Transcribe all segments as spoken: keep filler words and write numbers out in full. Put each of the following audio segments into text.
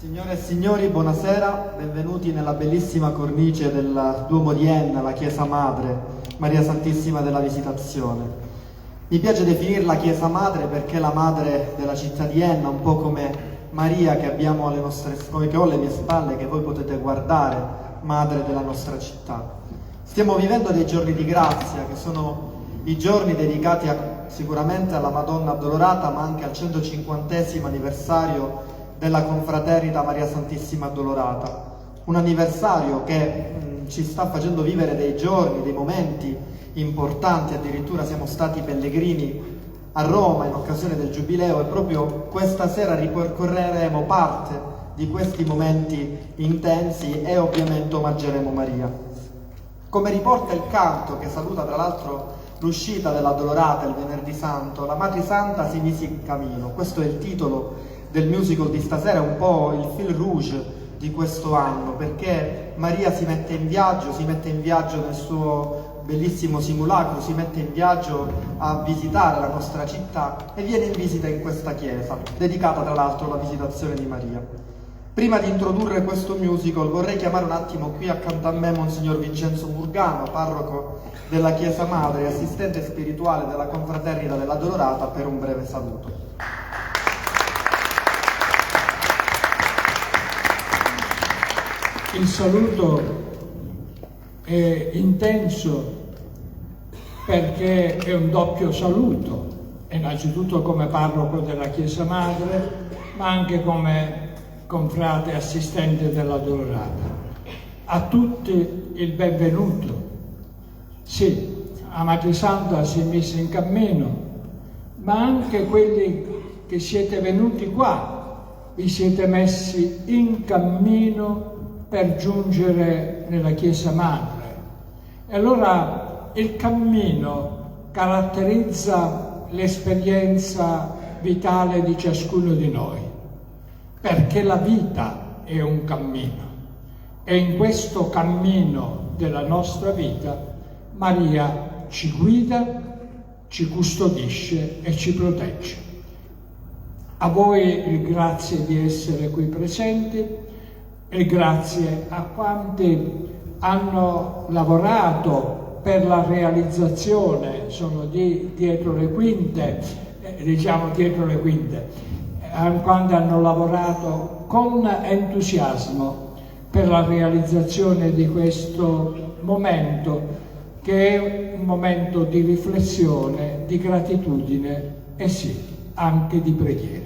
Signore e signori, buonasera, benvenuti nella bellissima cornice del Duomo di Enna, la chiesa madre, Maria Santissima della Visitazione. Mi piace definirla chiesa madre perché è la madre della città di Enna, un po' come Maria che abbiamo alle nostre, che ho alle mie spalle, che voi potete guardare, madre della nostra città. Stiamo vivendo dei giorni di grazia, che sono i giorni dedicati a- sicuramente alla Madonna Addolorata, ma anche al centocinquantesimo anniversario della confraternita Maria Santissima Addolorata. Un anniversario che, mm, ci sta facendo vivere dei giorni, dei momenti importanti, addirittura siamo stati pellegrini a Roma in occasione del Giubileo e proprio questa sera ripercorreremo parte di questi momenti intensi e ovviamente omaggeremo Maria. Come riporta il canto, che saluta tra l'altro l'uscita dell'Addolorata il Venerdì Santo, la Matri Santa si mise in cammino. Questo è il titolo del musical di stasera, è un po' il fil rouge di questo anno, perché Maria si mette in viaggio, si mette in viaggio nel suo bellissimo simulacro, si mette in viaggio a visitare la nostra città e viene in visita in questa chiesa, dedicata tra l'altro alla Visitazione di Maria. Prima di introdurre questo musical vorrei chiamare un attimo qui accanto a me Monsignor Vincenzo Murgano, parroco della Chiesa Madre e assistente spirituale della Confraternita dell'Addolorata, per un breve saluto. Il saluto è intenso perché è un doppio saluto, innanzitutto come parroco della Chiesa Madre, ma anche come confrate assistente dell'Addolorata. A tutti il benvenuto. Sì, a Matri Santa si è messa in cammino, ma anche quelli che siete venuti qua vi siete messi in cammino per giungere nella Chiesa Madre. E allora il cammino caratterizza l'esperienza vitale di ciascuno di noi, perché la vita è un cammino e in questo cammino della nostra vita Maria ci guida, ci custodisce e ci protegge. A voi il grazie di essere qui presenti e grazie a quanti hanno lavorato per la realizzazione, sono di, dietro le quinte, eh, diciamo dietro le quinte, eh, quanti hanno lavorato con entusiasmo per la realizzazione di questo momento che è un momento di riflessione, di gratitudine e sì, anche di preghiera.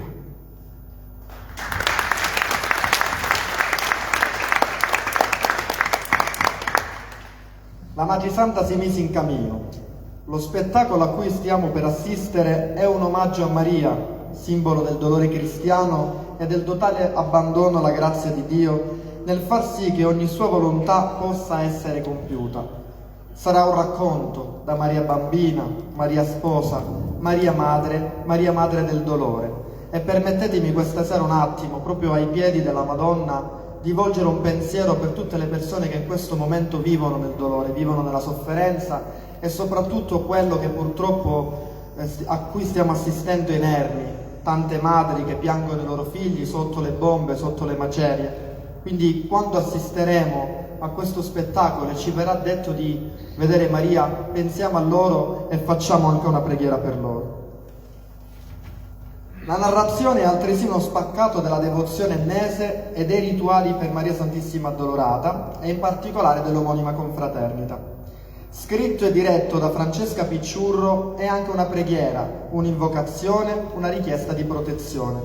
La Matri Santa si mise in cammino. Lo spettacolo a cui stiamo per assistere è un omaggio a Maria, simbolo del dolore cristiano e del totale abbandono alla grazia di Dio nel far sì che ogni sua volontà possa essere compiuta. Sarà un racconto da Maria Bambina, Maria Sposa, Maria Madre, Maria Madre del Dolore. E permettetemi questa sera un attimo, proprio ai piedi della Madonna, di volgere un pensiero per tutte le persone che in questo momento vivono nel dolore, vivono nella sofferenza e soprattutto quello che purtroppo eh, st- a cui stiamo assistendo inermi, tante madri che piangono i loro figli sotto le bombe, sotto le macerie. Quindi quando assisteremo a questo spettacolo e ci verrà detto di vedere Maria, pensiamo a loro e facciamo anche una preghiera per loro. La narrazione è altresì uno spaccato della devozione ennese e dei rituali per Maria Santissima Addolorata e in particolare dell'omonima confraternita. Scritto e diretto da Francesca Picciurro, è anche una preghiera, un'invocazione, una richiesta di protezione.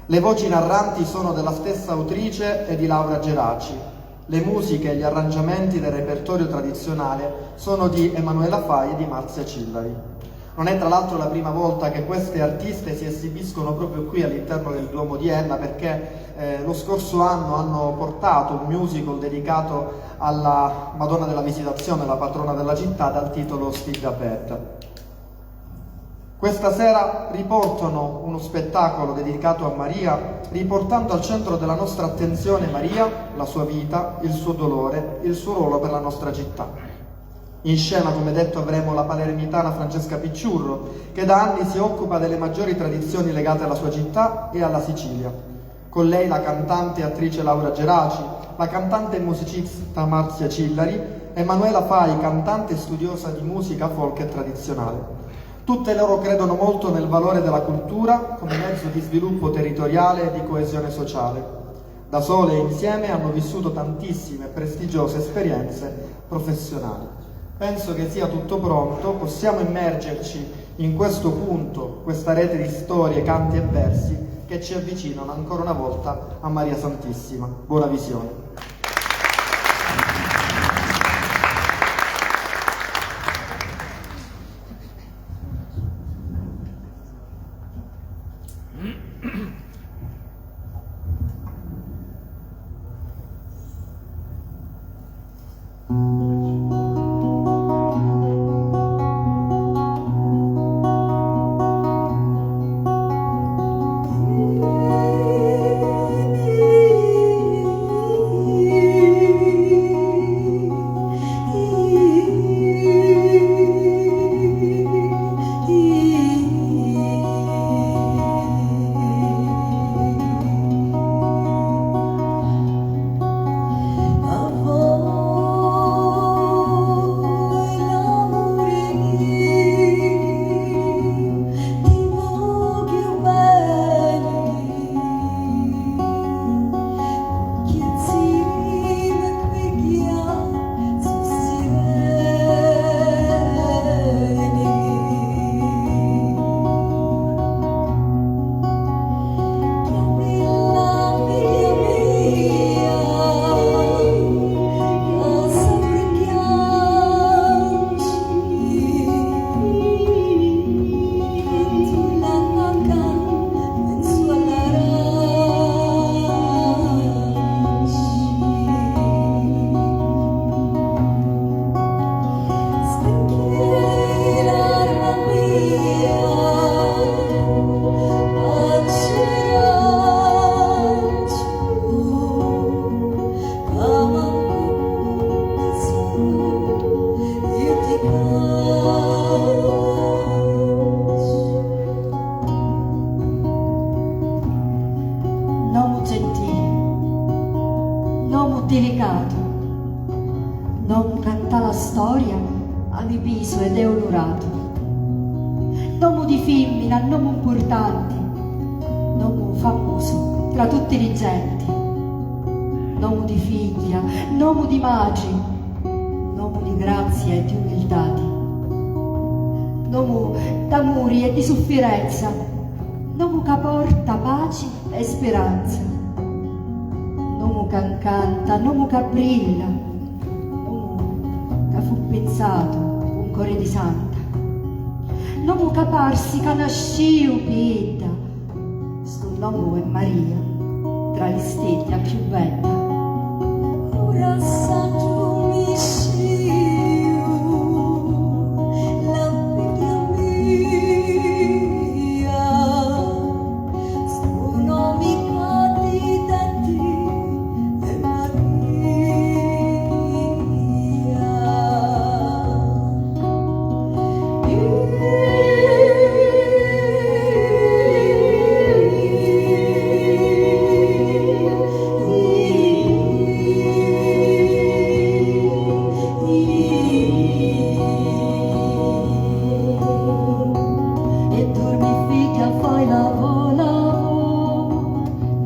Le voci narranti sono della stessa autrice e di Laura Geraci. Le musiche e gli arrangiamenti del repertorio tradizionale sono di Emanuela Fai e di Marzia Cillavi. Non è tra l'altro la prima volta che queste artiste si esibiscono proprio qui all'interno del Duomo di Enna, perché eh, lo scorso anno hanno portato un musical dedicato alla Madonna della Visitazione, la patrona della città, dal titolo Stidda Pet. Questa sera riportano uno spettacolo dedicato a Maria, riportando al centro della nostra attenzione Maria, la sua vita, il suo dolore, il suo ruolo per la nostra città. In scena, come detto, avremo la palermitana Francesca Picciurro, che da anni si occupa delle maggiori tradizioni legate alla sua città e alla Sicilia. Con lei la cantante e attrice Laura Geraci, la cantante e musicista Marzia Cillari, Emanuela Fai, cantante e studiosa di musica folk e tradizionale. Tutte loro credono molto nel valore della cultura come mezzo di sviluppo territoriale e di coesione sociale. Da sole e insieme hanno vissuto tantissime e prestigiose esperienze professionali. Penso che sia tutto pronto, possiamo immergerci in questo punto, questa rete di storie, canti e versi che ci avvicinano ancora una volta a Maria Santissima. Buona visione. Nomu gentili, nomu dilicatu, nomu ca nta la storia havi pisu ed è onuratu, nomu di fimmina, nomu mpurtanti, nomu famusu tra tutti li genti, nomu di figghia, nomu di matri, nomu di grazia e di umiltati, nomu d'amuri e di suffirenza, nomu ca porta paci e spiranza, nomu ca ncanta, nomu ca brilla, nomu ca fu pinsatu un cori di santa, nomu ca parsi ca nascìu pi idda, stu nomu è Maria, tra li stiddi a cchiù bedda. Ora sacciu mi sciu, la figghia mia, stu nomi ca ti detti è Maria. E durmi figghia fai la vola.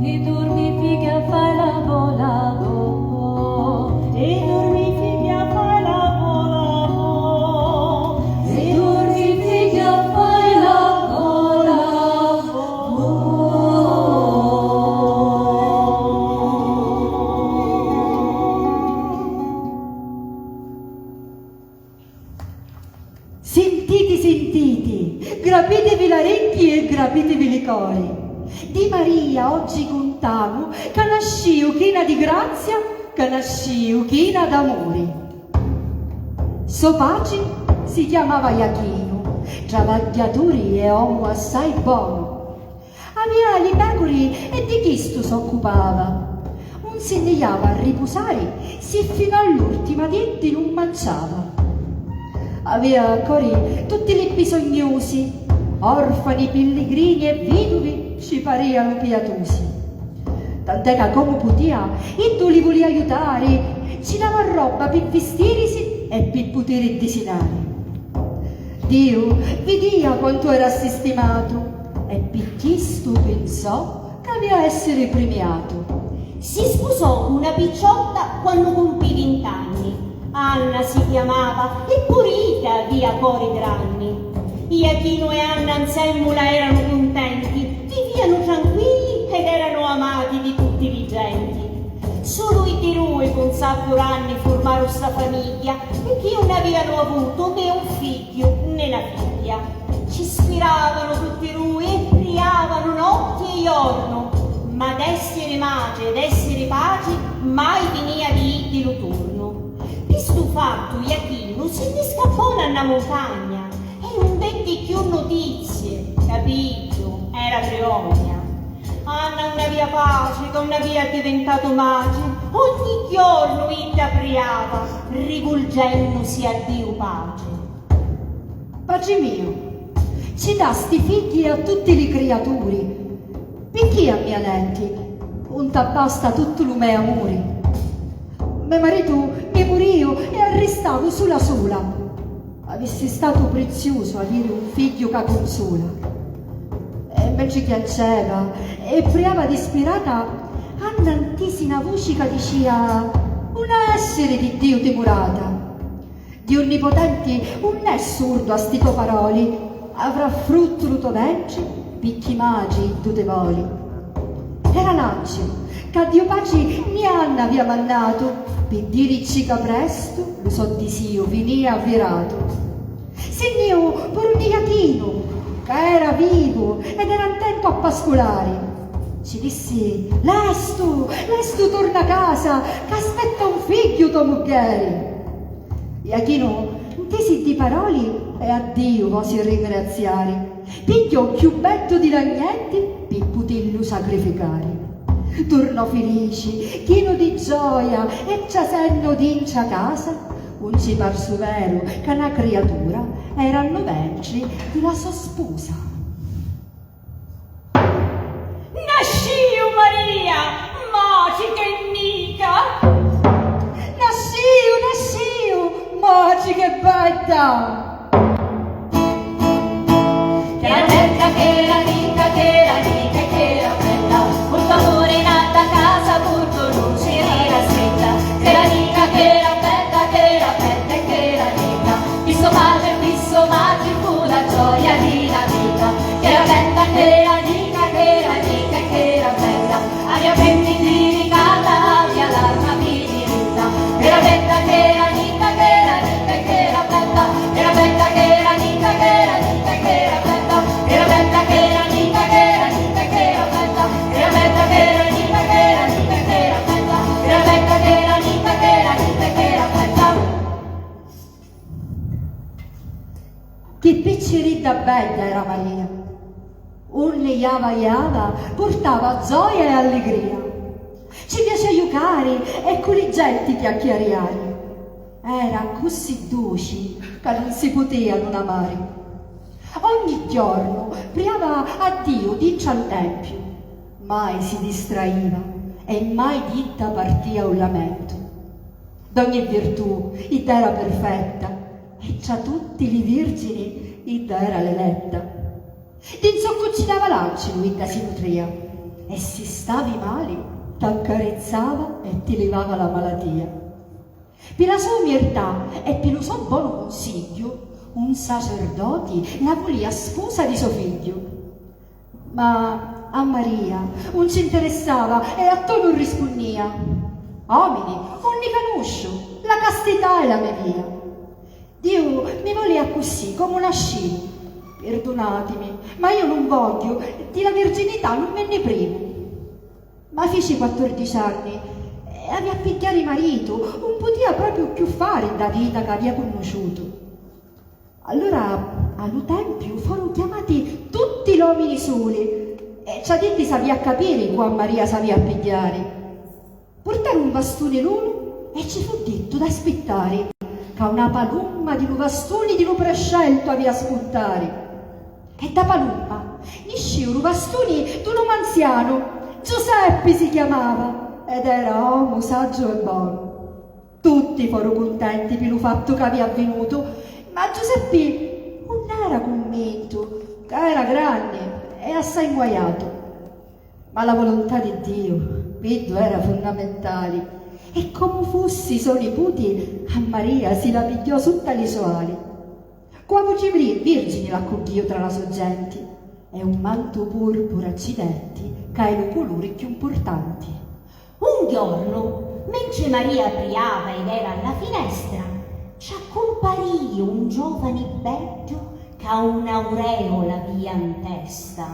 E durmi figghia fai la vola, oh. E durmi figghia fai la vola, oh. E durmi figghia fai la vola, oh. Sintiti, sintiti, grapitivi l'aricchi e grapitivi li cori. Di Maria oggi cuntamu ca nascìu china di grazia, ca nascìu china d'amuri. So patri si chiamava Jachinu, travagghiaturi e omu assai bonu. Avia li pecuri e di chistu s'occupava. Un si nni java a ripusari si finu all'urtima di iddi nun manciava. Avia cori tutti li bisognusi, orfani, pilligrini e viduvi ci parianu piatusi. Tant'è ca comu putìa, iddu li vulìa aiutari, ci dava robba pi vistirisi e pi putiri disinari. Diu vidìa quantu era sistimatu e pi chistu pinsò c'avìa essiri primiatu. Si spusò cu na picciotta quannu cumpì vint'anni. Anna si chiamava e puru idda avìa cori granni. Iachinu e Anna nsemmula eranu cuntenti, vivìanu tranquilli ed eranu amati di tutti li genti. Sulu iddi dui cu nsaccu d'anni furmaru sta famigghia, picchì 'un avìanu avutu né un figghiu né na figghia. Ci spiravanu tutti dui e priavanu notti e jornu, ma d'essiri matri e d'essiri patri mai vinìa di iddi lu turnu. Pi stu fattu Iachinu si nni scappò nna na muntagna e 'un detti cchiù nutizie, ca pi iddu era vrogna. Anna 'un avìa patri, ca 'un avìa addivintatu matri, ogni jornu idda priava, rivulgennusi a Diu Patri. Patri miu, ci dasti figghi a tutti li criaturi, picchì a mia nenti 'un t'abbasta tuttu lu me amuri? Me maritu mi murìu e arristavu sula sula. Avissi statu priziusu aviri un figghiu ca cunsula. E mentri chianceva e priava dispirata, Anna ntisi na vuci ca dicìa: "'Un essiri di Diu timurata. Diu Nnipotenti 'un è surdu a sti to paroli, avrà fruttu lu to ventri, picchì matri iddu ti voli." Era l'ancilu ca Diu Patri nni Anna avìa mannatu pi diricci ca prestu lu so disìu vinìa avviratu. Si nnìu puru di Iachinu, ca era vivu ed era ntentu a pasculari. Ci dissi: "Lestu, lestu, turna a casa, ca aspetta un figghiu to muggheri." Iachinu ntisi ddi paroli e a Diu vosi ringraziari. Pigghiò u cchiù beddu di l'agneddi pi putillu sacrificari. Turnò filici, chinu di gioia e trasennu dintra casa, un ci parsu veru ca na criatura era nnu ventri di la so spusa. Nascìu Maria, matri che nica! Nascìu, nascìu, matri che bedda! Ch'era bedda, ch'era nica, ch'era nica e ch'era bedda, purtò puru n'àutra casa, purtò luci di la stidda. Ch'era nica, ch'era bedda, ch'era bedda e ch'era nica, pi so patri e pi so matri fu la gioia di la vita. Ch'era bedda, ch'era nica, ch'era nica e ch'era bedda. Avia penti di ricata, avia l'arma pi diritta. Era bedda ch'era nica, ch'era nica e ch'era bedda. Era bedda ch'era nica, ch'era nica e ch'era bedda. Era bedda ch'era nica, ch'era nica e ch'era bedda. Era bedda ch'era nica, ch'era nica e ch'era bedda. Era bedda ch'era nica, ch'era nica e ch'era bedda. Chi picciridda bedda era Maria! Unni java java, purtava gioia e alligria. Ci piacìa jucari e cu li genti chiacchiariari. Era accussì duci ca nun si putìa nun amari. Ogni jornu priava a Diu dintra lu tempiu, mai si distraiva e mai d'idda partìa un lamentu. D'ogni virtù idda era perfetta e tra tutti li virgini idda era l'eletta. Di nzoccu ci dava l'ancilu idda si nutrìa e si stavi mali t'accarizzava e ti livava la malatìa. Pi la so umirtà e pi lu so bonu cunsigghiu un sacerdoti la vulìa spusa di so figghiu. Ma a Maria un ci nteressava e a tonu rispunnìa: "Omini un ni canusciu, la castità è la me via. Diu mi voli accussì comu nascìu. Pirdunatimi, ma iu nun vogghiu, di la virginità nun mi nni privu." Ma fici quattordici anni e avìa a pigghiari maritu, un putìa propriu cchiù fari dda vita ca avìa cunnuciutu. Allura a lu tempiu foru chiamati tutti l'omini suli e tra d'iddi s'avìa a capiri cu a Maria s'avìa a pigghiari. Purtaru un vastuni l'unu e ci fu dittu d'aspittari ca una palumma di lu vastuni di lu presceltu avìa a spuntari. E dda palumma niscìu lu vastuni d'un omu anzianu Giuseppi si chiamava ed era omu saggiu e bonu. Tutti foru cuntenti pi lu fattu ca avia avvinutu, ma Giuseppi un era cummintu ca era granni e assai nguaiatu. Ma la vuluntà di Diu pi iddu era funnamentali e comu fussi so niputi a Maria si la pigghiò sutta li so ali. Cu a vuci vri-, virgini l'accugghiu tra la so genti e un mantu purpura ci detti ca è lu culuri cchiù mpurtanti. Un jornu, mentri Maria priava ed era a la finestra, ci accumparìu un giovani beddu ca un'aureola avia n testa.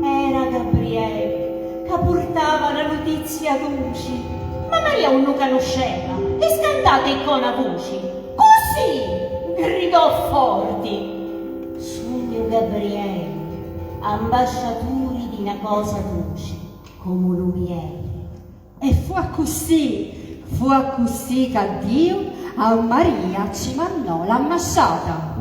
Era Gabrieli ca purtava na nutizia duci, ma Maria un nu canusceva e scantata e co na vuci, così! Gridò forti: "Sugnu Gabrieli, ambasciaturi di na cosa duci, comu lu mieli." E fu accussì, fu accussì ca Diu a Maria ci mannò l'ambasciata.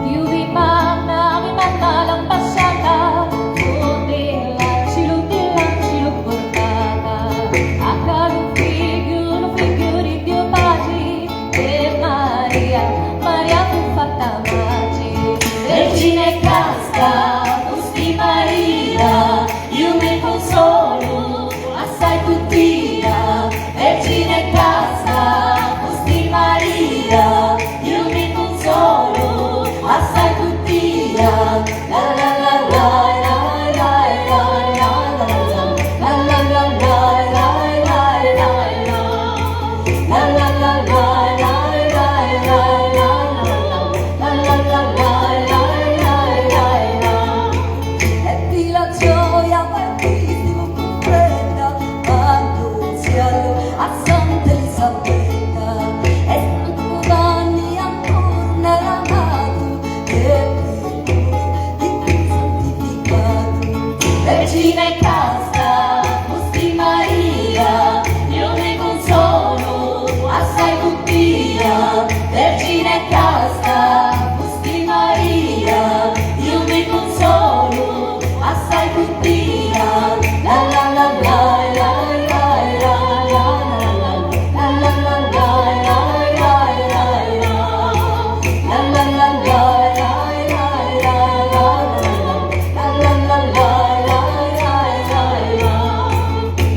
Diu vi manna, vi manna l'ambasciata, cu di l'ancilu, di l'ancilu purtata, a ca lu figghiu, lu figghiu di Diu Patri, e Maria, Maria fu fatta matri. Vergini e casta fusti Maria, iu mi cunsolu assai cu tia. Vergini e casta fusti Maria, iu mi cunsolu assai cu tia. E di la gioia partistimu cu fretta, annunziallu a Santa Elisabetta, e Santu Vanni anturna l'amatu, e di Diu santificatu. Vergini e casta fusti Maria, iu mi cunsolu assai cu tia. Vergini e casta fusti Maria, iu mi cunsolu assai cu tia.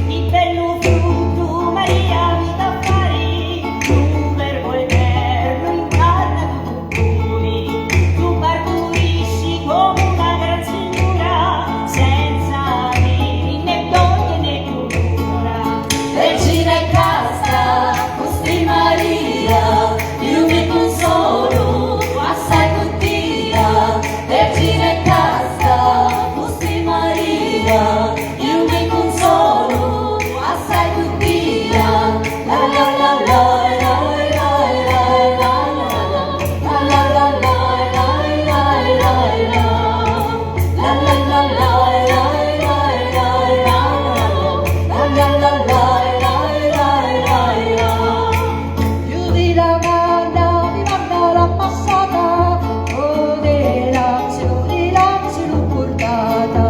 Chi bellu fruttu, Maria, mi t'ha fari, lu Verbu eternu incarnatu tu puri, tu parturisci comu na gran signura, senza aviri né doglie né culura. Vergini e casta fusti Maria, iu mi cunsolu assai cu tia. Vergini e casta fusti Maria, iu mi cunsolu assai cu tia. Iu di la manna, di manna l'ha passata, o di l'ancilu, di l'ancilu purtata,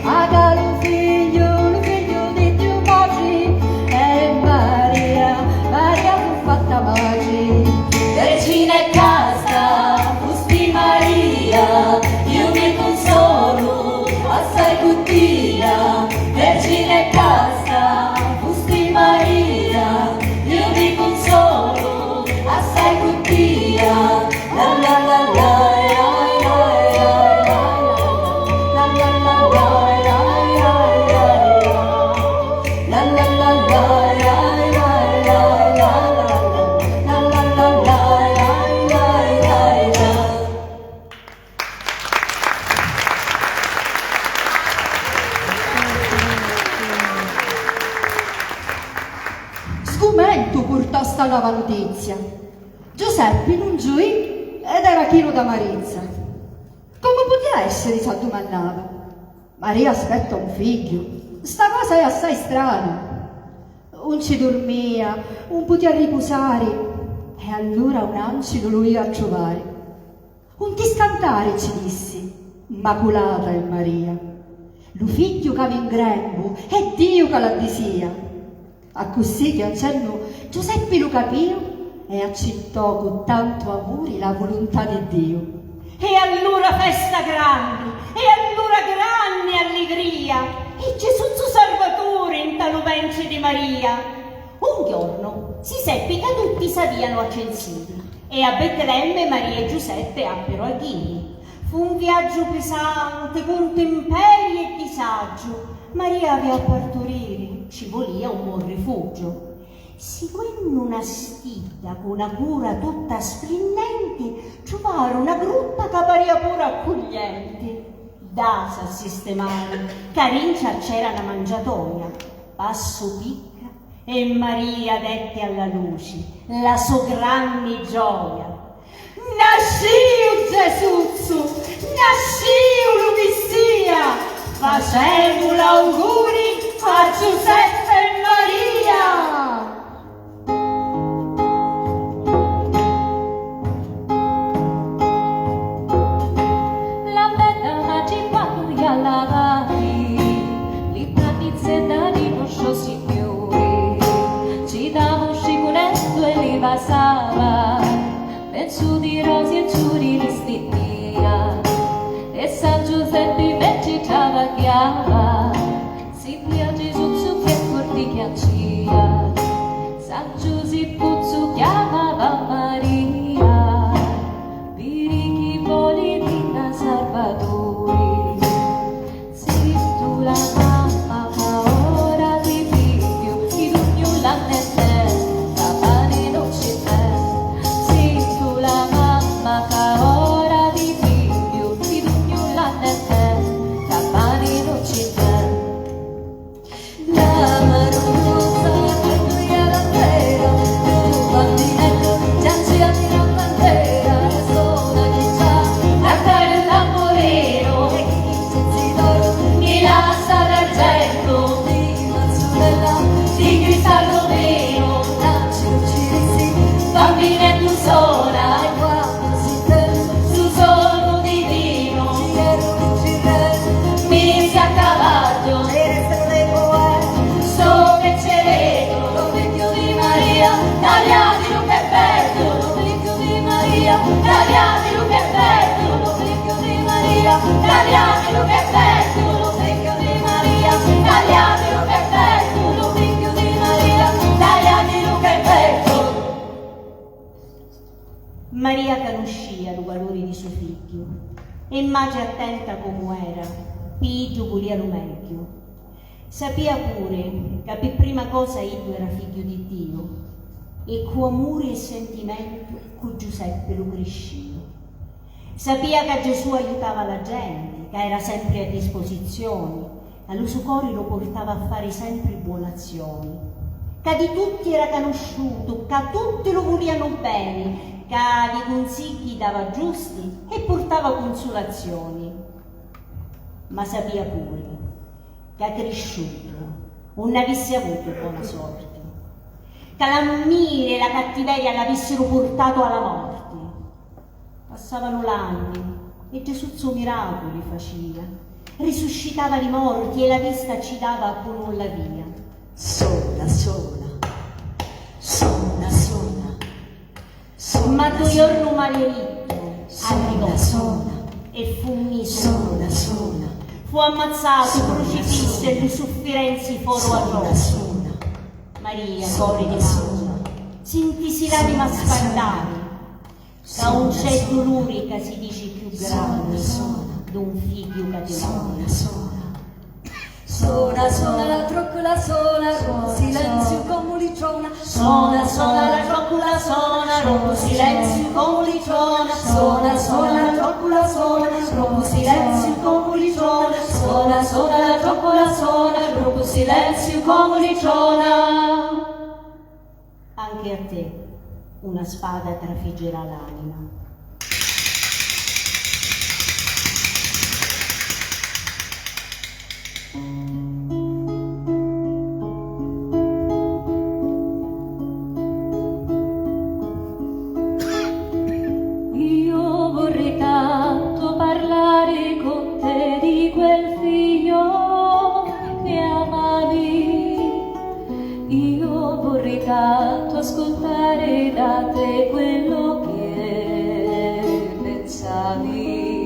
a ca lu figliu, lu figliu di Diu Patri, e Maria, Maria fu fatta matri. Vergini e casta fusti Maria, iu mi cunsolu assai cu tia. Vergini e casta fusti Maria, iu mi cunsolu assai cu tia. Sgumentu purtò sta nova nutizia. Giuseppi nun giuì ed era chinu d'amarizza. Comu putia essiri? S'addumannava. Maria aspetta un figghiu. Sta cosa è assai strana. Un ci durmia, un putia ripusari, e allura un ancilu lu iu a truvari. Un ti scantari, ci dissi, Mmaculata è Maria, lu figghiu ca mi ngrembu è Diu ca l'addisia. Accussì, chiancennu, Giuseppi lu capìu e accittò cu tantu amuri la vuluntà di Diu. E allura festa granni, e allura granni alligria, e Gesuzzu Sarvaturi nta lu ventri di Maria. Un jornu si seppi ca tutti s'avìanu a censiri e a Betlemme Maria e Giuseppe appiru a ghiri. Fu un viaggiu pisanti, cu ntimperi e disaggiu. Maria avìa a parturiri, ci vulìa un bon rifugiu. Siguennu na stidda cu na cura tutta splinnenti, truvaru na grutta ca parìa puru accuglienti. Ddà s'assistimaru, ca dintra c'era na mangiatoia, passu picca, e Maria detti alla luci la so granni gioia. Nascìu Gesuzzu, nascìu lu Missia, facemu l'auguri a Giuseppe e Maria! La bedda matri quannu ia lavari, li panni zedda di nostru Signuri, ci davu scicunettu e li vasava, penzu di rosi e ciuri li stinnia, e San Giuseppi mentri travagghiava, sintia Gesuzzu che forti chiancia. San Giusippuzzu chiamava Maria, pirichì voli dinna Sarvaturi. Sintu la mamma ca ora di figghiu, di dugnu l'annette, ca pani non ci n'è. Sintu la mamma ca ora di figghiu, di dugnu l'annette, ca pani non ci n'è. Bambineddu sona, su sonu divinu, misi a cavagghiu, sto picciriddu, lu figghiu di Maria, tagliati lu peppettu, lu figghiu di Maria, tagliati lu peppettu, lu figghiu di Maria, tagliati lu peppettu, lu figghiu di Maria, tagliati lu peppettu, lu figghiu di Maria, tagliati lu peppettu. Maria canuscia lu valuri di so figghiu e matri attenta comu era, pi iddu vulia lu megghiu. Sapia pure ca pi prima cosa iddu era figghiu di Diu e cu amuri e sentimentu cu Giuseppi lu crisciu. Sapia ca Gesù aiutava la genti, ca era sempri a disposizioni, a lu so cori lu purtava a fari sempri buon'azzioni, ca di tutti era canusciutu, ca tutti lu vulianu beni, ca li cunsigghi dava giusti e purtava cunsulazioni. Ma sapia puri ca crisciutu un avissi avutu bona sorti, ca l'ammiri e la cattiveria l'avissiru purtatu a la morti. Passavanu l'anni e Gesuzzu miraculi facia, risuscitava li morti e la vista ci dava cu nun l'avia. Sona, sona, sona, sona, sona. Ma ddu jornu malerittu arrivò e fu misu, sona, sona, fu ammazzatu, sona, crucifissu e li suffirenzi foru atroci. Maria, cori di maci, sintisi l'anima sfannari. Ca un c'è duluri ca si dici chiù granni d'un figghiu ca ti mori. Sona, sona, sona la troccula, sona, rompu silenziu comu li trona. Sona, sona la troccula, sona, rompu silenziu comu li trona. Sona, sona la troccula, sona, rompu silenziu comu li trona. Sona, sona la troccula, sona, rompu silenziu comu li trona. Anche a te una spada trafiggerà l'anima. Io vorrei tanto parlare con tantu ascoltare da te quello che pensavi.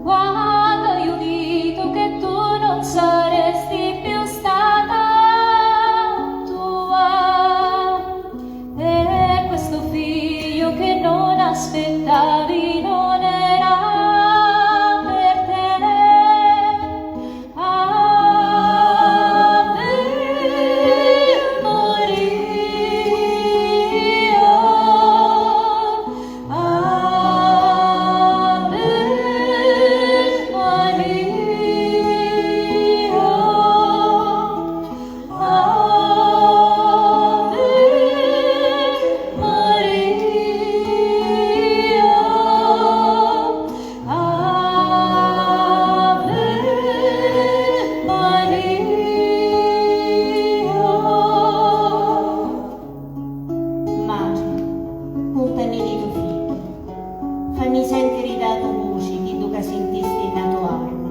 Quando hai udito che tu non saresti più stata tua, e questo figlio che non aspettavi non era per te. Ave Maria, Ave Maria, Ave Maria, Ave Maria. Matri, cuntani di to figghiu. Fanni sèntiri dâ to vuci chiddu ca sintisti nnâ to arma,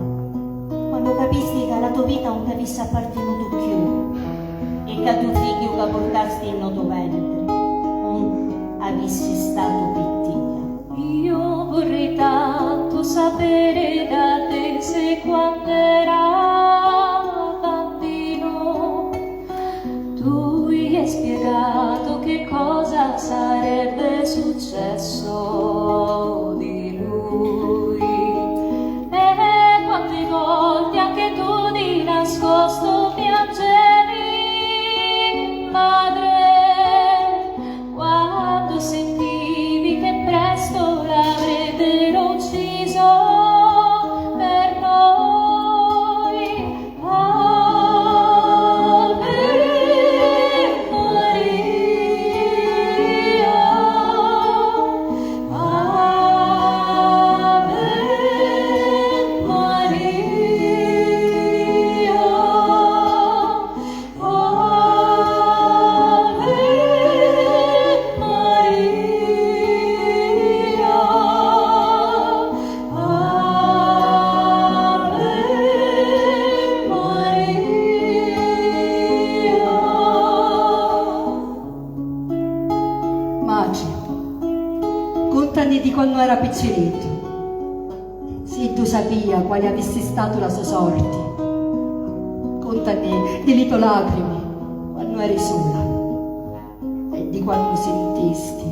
quannu capisti ca la to vita 'un t'avissi appartinutu cchiù e ca to figghiu ca purtasti nnô to ventri 'un avissi statu pi tia. Io vorrei tanto sapere da te se quando era bambino tu gli hai spiegato che cosa sarebbe successo di lui. E quante volte anche tu di nascosto piangevi, madre, quando sentivi che presto l'avrebbero ucciso per noi. Ave Maria, Ave Maria, Ave Maria, Ave Maria. Matri, cuntani di quannu era picciritu. Siddu sapia quali avissi statu la so sorti, cuntani di li to lacrimi quannu eri sula e di quannu sintisti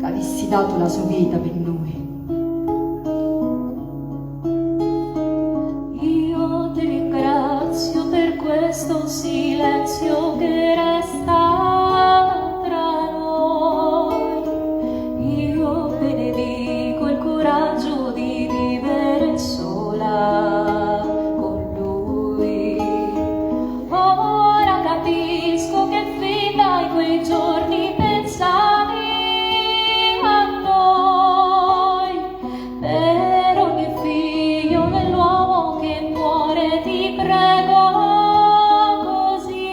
c'avissi datu la so vita pi nui. Io ti ringrazio per questo silenzio che resta tra noi. Io benedico il coraggio di vivere sola con lui. Ora capisco che fin dai quei giorni pensavi a noi. Per ogni figlio dell'uomo che muore ti prego così.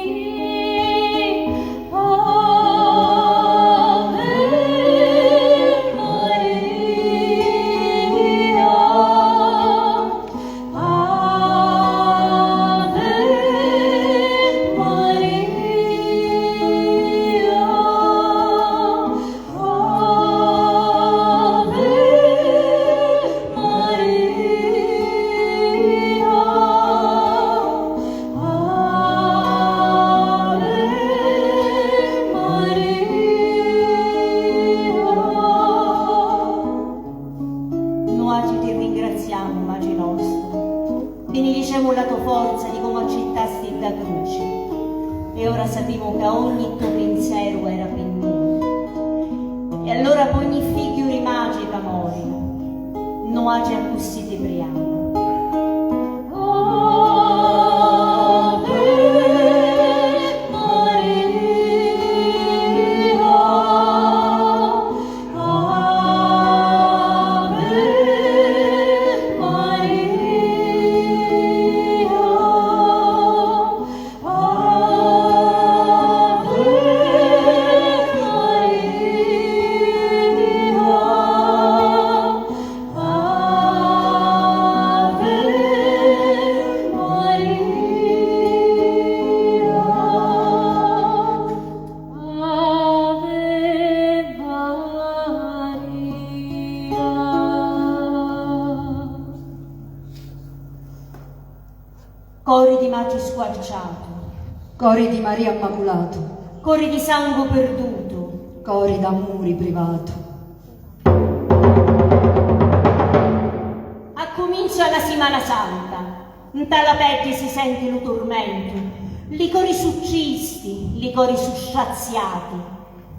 Ave Maria, Ave Maria. Ave Maria, Ave Maria. Nuatri ti ringraziamu, Matri nostra. Binidicemu la to forza di comu accittasti dda cruci, e ora sapimu ca ogni to pinzeru era pi nui. E allora p'ogni figghiu di matri ca mori, nuatri accussì ti priamu. Ave Maria, Ave Maria, Ave Maria, Ave Matri squarciatu. Cori di Maria Immaculatu. Cori di sangu pirdutu. Cori d'amuri privatu. Accumincia la Simana Santa. Nta la peddi si senti lu turmentu. Li cori su tristi, li cori su straziati.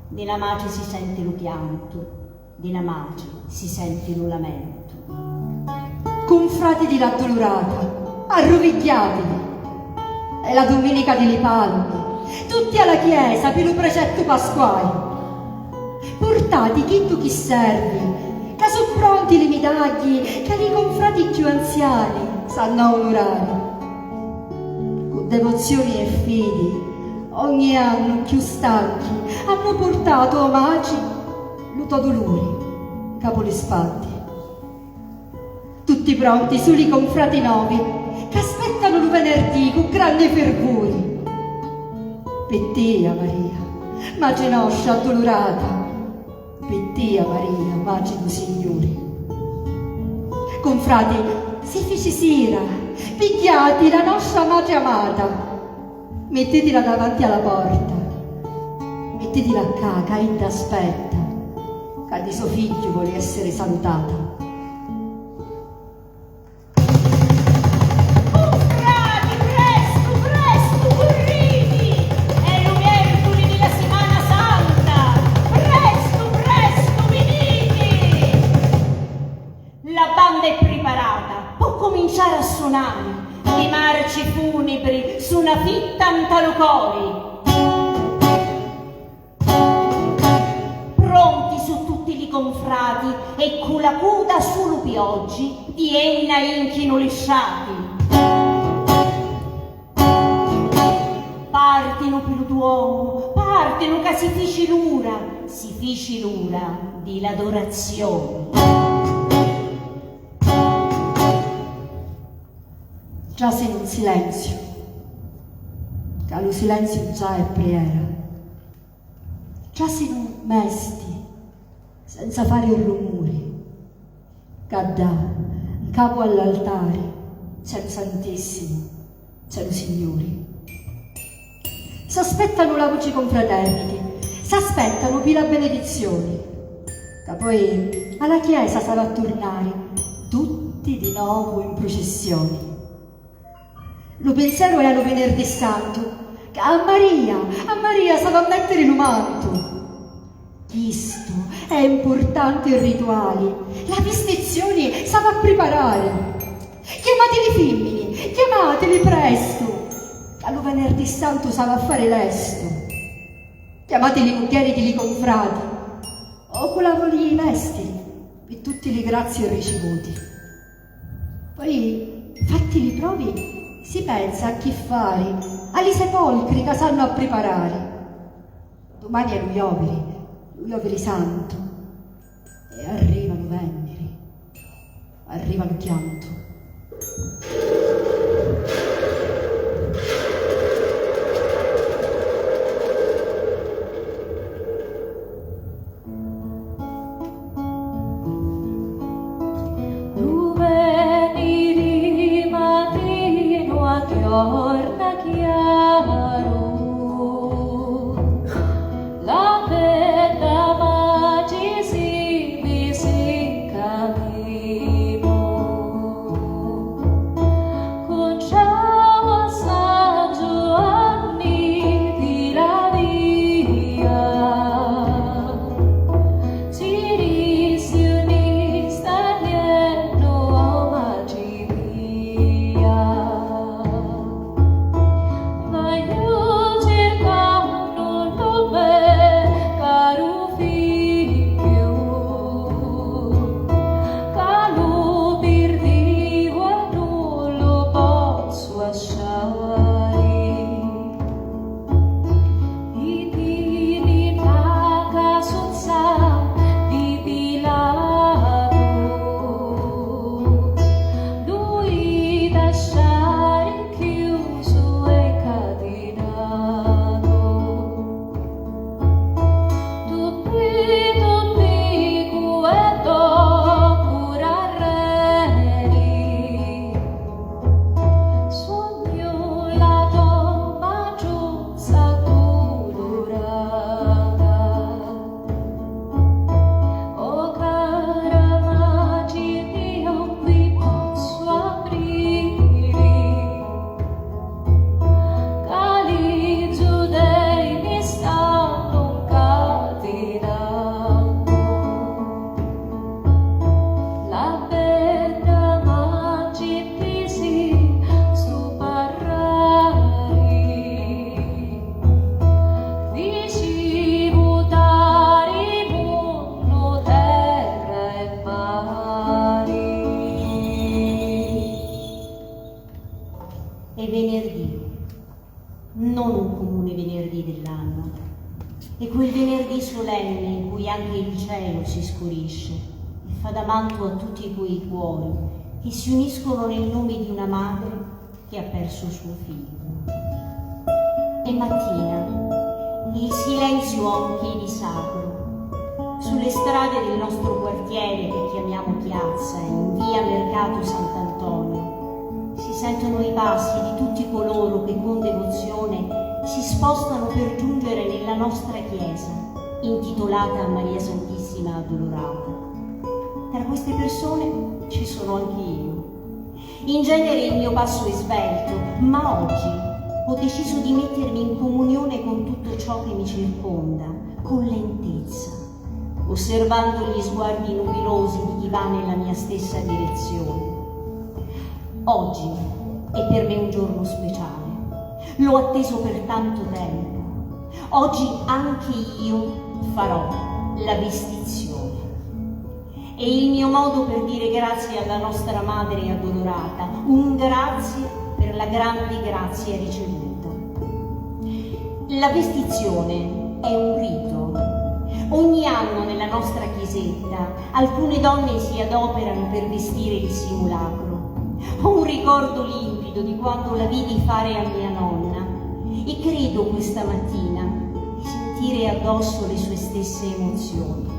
Di na matri si senti lu chiantu. Di na matri si senti lu lamentu. Cunfrati di l'addulurata, arruvigghiativi! È la duminica di li Palmi, tutti a la chiesa pi lu precettu pasquali. Purtati chiddu chi servi, ca su pronti li midagghi ca li cunfrati cchiù anziani s'hannu a unurari. Cu devozioni e fidi, ogni annu cchiù stanchi, hannu purtatu, o matri, lu to duluri capu li spaddi. Tutti pronti su li confrati novi, c'aspettanu lu venerdì cu granni firvuri. Pi tia, Maria, matri nostra addulurata, pi tia, Maria, matri du Signuri. Confrati, si fici sira, pigghiati la nostra matri amata. Mittitila davanti a la porta, mittitila ccà, ca idda aspetta, ca di so figghiu voli essiri salutata. Cunfrati, prestu, prestu, curriti! È lu mierculi di la Simana Santa! Prestu, prestu, viniti! La banda è priparata, pò cuminciari a sunari. Li marci funibri suna fitta nta lu cori. Pronti su tutti li confrati e cu la cuda sulu pi oggi di enna inchinu li strati. Partinu pi lu Duomu, partinu ca si fici l'ura, si fici l'ura di l'adorazioni. Trasinu un silenziu, ca lu silenziu già è priera. Trasinu mesti, senza fari rumuri. Ca ddà, ncapu all'altari, c'è lu Santissimo, c'è lu Signuri. S'aspettanu la vuci confraterniti, s'aspettanu pi la benedizioni, ca poi a la chiesa s'havi a turnari tutti di novu in prucissioni. Lu pinzeru è a lu Vinirdi Santu, ca a Maria, a Maria s'havi a mettiri lu mantu. Chistu è mpurtanti rituali, la vistizzioni s'havi a priparari. Chiamati li fimmini, chiamatili prestu, ca lu Venerdì Santu s'havi a fari lestu. Chiamati li mugghieri di li confrati, o cu la voli vestiri, pi tutti li grazii ricivuti. Poi, fatti li provi, si pensa a chi fari, a li sepolcri ca s'hannu a priparari. Dumani è lu Joviri, lu Joviri Santu, e arriva lu Venniri, arriva lu chiantu. Lu venniri matinu a jorna chiaru, la bedda matri si misi in caminu. Cuntrau a San Giuanni di la via, ci dissi unni sta jennu, o matri mia. Vaiu circannu lu me caru figghiu, ca lu pirdiu e nun lu pozzu asciari. Pi diri nta casuzza di Pilatu, lu ita asciari chiusu e catinatu. Tuppi, tuppi, cu e to curarreri, sugnu E quel venerdì solenne in cui anche il cielo si scurisce e fa da manto a tutti quei cuori che si uniscono nel nome di una madre che ha perso suo figlio. È mattina e il silenzio ha un che di sacro. Sulle strade del nostro quartiere, che chiamiamo piazza, in via Mercato Sant'Antonio, si sentono i passi di tutti coloro che con devozione si spostano per giungere nella nostra chiesa, intitolata a Maria Santissima Addolorata. Tra queste persone ci sono anche io. In genere il mio passo è svelto, ma oggi ho deciso di mettermi in comunione con tutto ciò che mi circonda, con lentezza, osservando gli sguardi nubilosi di chi va nella mia stessa direzione. Oggi è per me un giorno speciale. L'ho atteso per tanto tempo. Oggi anche io farò la vestizione. È il mio modo per dire grazie alla nostra Madre addolorata, un grazie per la grande grazia ricevuta. La vestizione è un rito. Ogni anno nella nostra chiesetta alcune donne si adoperano per vestire il simulacro. Ho un ricordo limpido di quando la vidi fare a mia nonna e credo questa mattina di sentire addosso le sue stesse emozioni.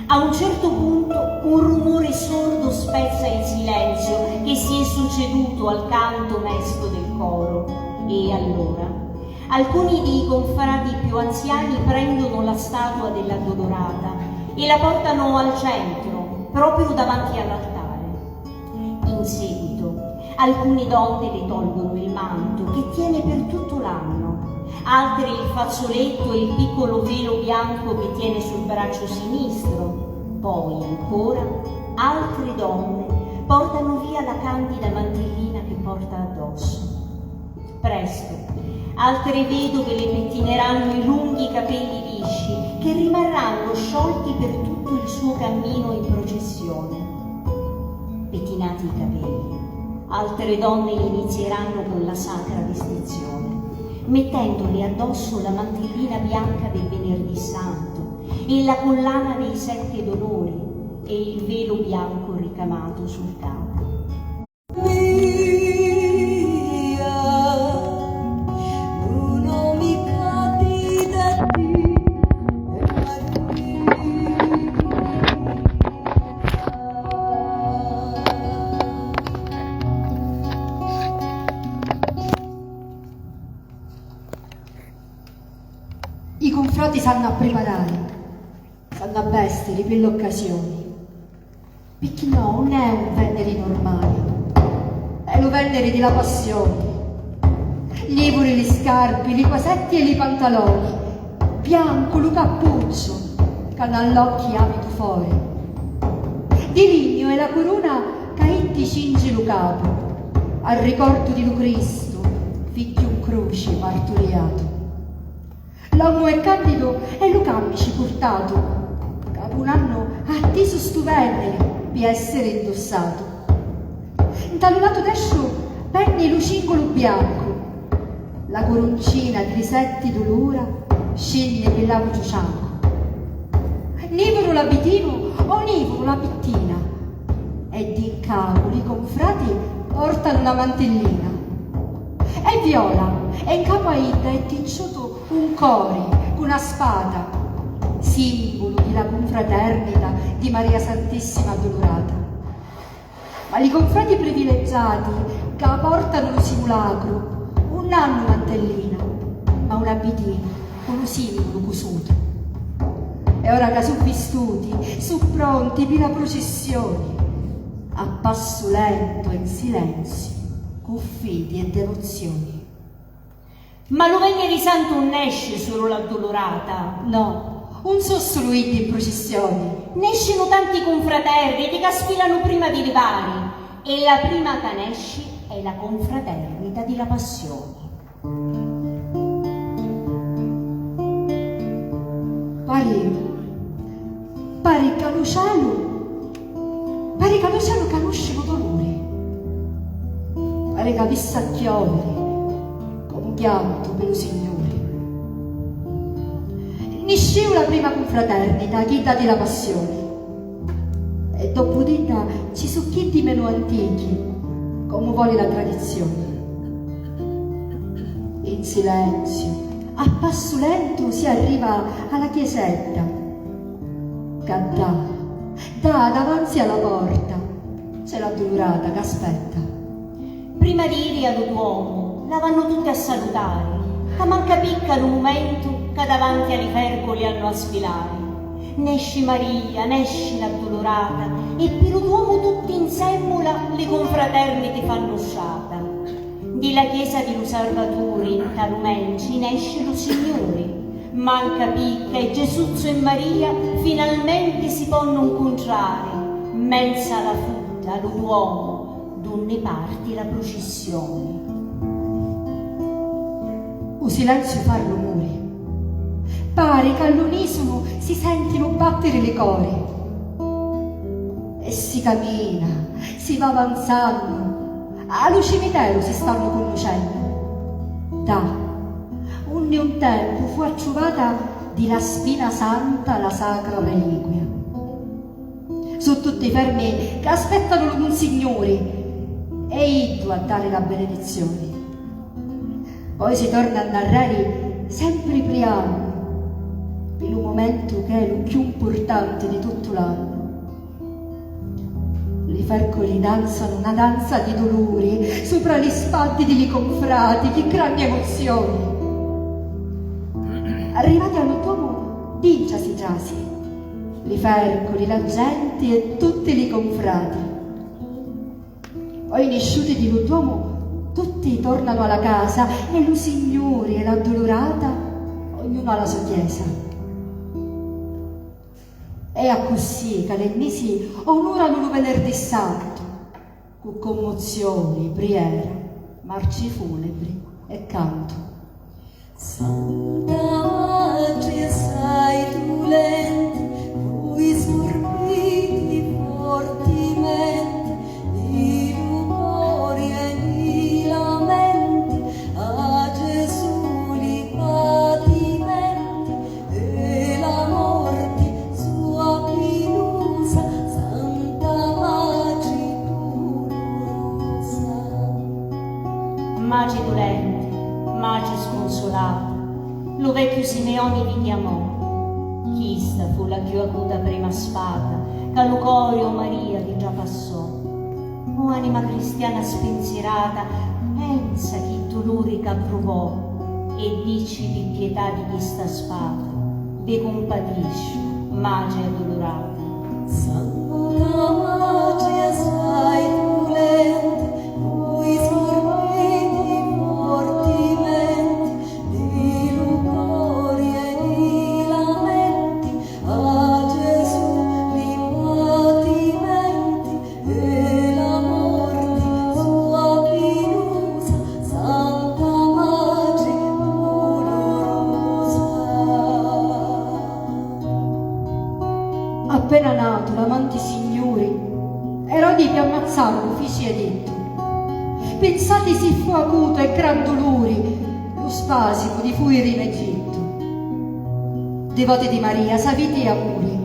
A un certo punto un rumore sordo spezza il silenzio che si è succeduto al canto mesto del coro, e allora alcuni dei confrati più anziani prendono la statua dell'Addolorata e la portano al centro, proprio davanti all'altare. In seguito, alcune donne le tolgono il manto che tiene per tutto l'anno, altre il fazzoletto e il piccolo velo bianco che tiene sul braccio sinistro, poi ancora altre donne portano via la candida mantellina che porta addosso. Presto, altre vedove le pettineranno i lunghi capelli lisci che rimarranno sciolti per tutto il suo cammino in processione. Pettinati i capelli, altre donne inizieranno con la sacra vestizione, mettendole addosso la mantellina bianca del Venerdì Santo e la collana dei sette dolori e il velo bianco ricamato sul capo. I cunfrati s'hannu a priparari, s'hannu a vestiri pi l'occasioni. Picchì no, 'un è un venniri nurmali, è lu venniri di la passioni. Nivuri li scarpi, li quasetti e li pantaloni, biancu lu cappucciu ca n'ha l'occhi avitu fori. Di lignu è la curuna ca iddi cingi lu capu, a ricordu di lu Cristu, figghiu 'n cruci marturiatu. Longu e candidu è lu càmmici purtatu, ca p'un annu ha attisu stu vènniri pi èssiri indussatu. Nta lu latu destru penni lu cingulu biancu, la curuncina di li setti dulura scinni pi l'avuciu ciancu. Nìvuru l'abitinu o nìvuru l'abittina, e di 'n capu li cunfrati pòrtanu na mantillina. È viola, e 'n capu a idda è tinciutu un cori cu na spata, sìmbulu di la cunfratèrnita di Maria Santissima Addulurata. Ma li cunfrati privileggiati ca pòrtanu lu simulacru 'un hannu mantellina, ma un abitinu cu lu sìmbulu cusutu. E ora ca su' vistuti, su' pronti pi la prucissioni, a passu lentu e 'n silenziu, cu fidi e devozioni. Ma lu venniri santu 'un nesci sulu l'addulurata. No, 'un su' sulu iddi 'n prucissioni. Nescinu tanti cunfraterriti ca sfilanu prima di livari, e la prima ca nesci è la cunfraternita di la passioni. Pari, pari ca lu celu, pari ca lu celu canusci lu duluri, pari ca avissi a chioviri comu chiantu pi lu Signuri. Niscìu la prima cunfraternita, chidda di la Passioni, e doppu d'idda ci su chiddi menu antichi, comu voli la tradizioni. In silenziu, a passu lentu, si arriva a la chiesetta, ca ddà, ddà davanzi a la porta, c'è l'addulurata ca aspetta. Prima di iri a lu Duomu, la vannu tutti a salutari, ca manca picca lu mumentu ca davanti a li ferculi hannu a sfilari. Nesci Maria, nesci l'addulurata, e pi lu Duomu tutti nsemmula li cunfraterniti fannu strata. Di la chiesa di lu Sarvaturi nta lu menci nesci lu Signuri. Manca picca e Gesuzzu e Maria finalmenti si ponnu ncuntrari, mmenzu a la fudda, lu Duomu, d'unni parti la prucissioni. U silenziu fa rumuri, pari ca all'unisunu si sentinu battiri li cori. E si camina, si va avanzannu, a lu cimiteru si stannu cunnucennu. Ddà, unni un tempu fu attruvata di la spina santa la sacra reliquia. Su tutti fermi ca aspettanu lu Cunsignuri e iddu a dari la benedizioni. Poi si torna nnarreri sempri priannu, pi lu mumentu ch'è lu cchiù mpurtanti di tuttu l'annu. Li ferculi danzanu na danza di duluri supra li spaddi di li confrati, chi granni emozioni! Arrivati a lu Duomu, dintra si trasi li ferculi, la genti e tutti li confrati. Poi nisciuti di lu Duomu, tutti tornanu a la casa e lu Signuri e l'addulurata, ognunu a la so chiesa. È accussì ca l'Ennisi onuranu lu Venerdì Santu, cu commozioni, priera, marci funebri e cantu. Santa Matri assai dulenti, vui surpriti fortimenti, di lu cori e di la menti, a Gesù li patimenti e la morti sua pinusa, Santa Matri dulurusa. Matri dulenti, matri scunsulata, lu vecchiu Simeoni vi chiamò. Chista fu la cchiù acuta prima sfata ca lu cori, o Maria, vi trapassò. O anima cristiana spinsirata, pensa chi duluri ca pruvò e dici pi pietà di chista sfata, vi cumpatisciu, Matri addulurata. Santa Matri assai dulenti, vui surpriti fortimenti, di lu cori e di la menti, a Gesù li patimenti e la morti sua pinusa, Santa Matri dulurusa. Appena natu, l'amanti Signuri, Erodi pi ammazzari lu fici edittu. Pinsati si fu acutu e gran duluri lu spasimu di fuiri in Egittu. Divoti di Maria, s'aviti amuri,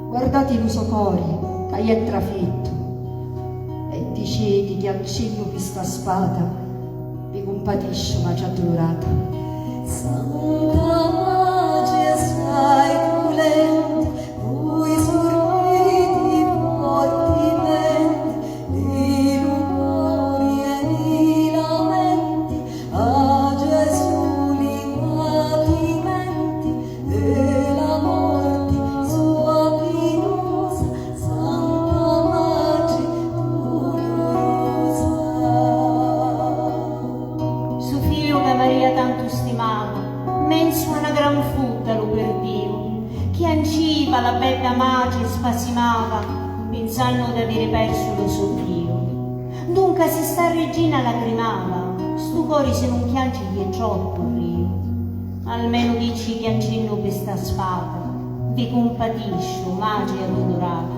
guardati lu so cori ca iè trafittu e diciti chiancinnu pi sta sfata, vi cumpatisciu, Matri addulurata. Santa Matri assai dulenti, vui surpriti fortimenti, di lu cori e di la menti, a Gesù li patimenti e la morti sua pinusa, Santa Matri dulurusa. Su fiu ca Maria tantu stimava, mmenzu a na gran fudda lu pirdiu. Chianciva la bedda matri e spasimava, pinsannu d'aviri persu lu so fiu. Dunca, si sta riggina lacrimava, stu cori si nun chianci chi è troppu riu. Almenu dicci chiancinnu pi sta sfata, vi cumpatisciu, Matri addulurata.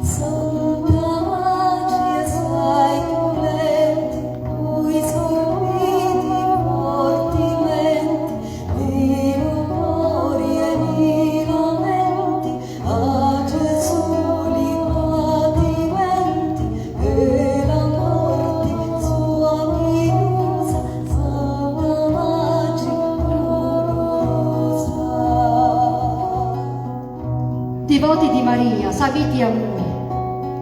Santa Matri assai dulenti, vui surpriti fortimenti, di lu cori Divoti di Maria, s'aviti amuri,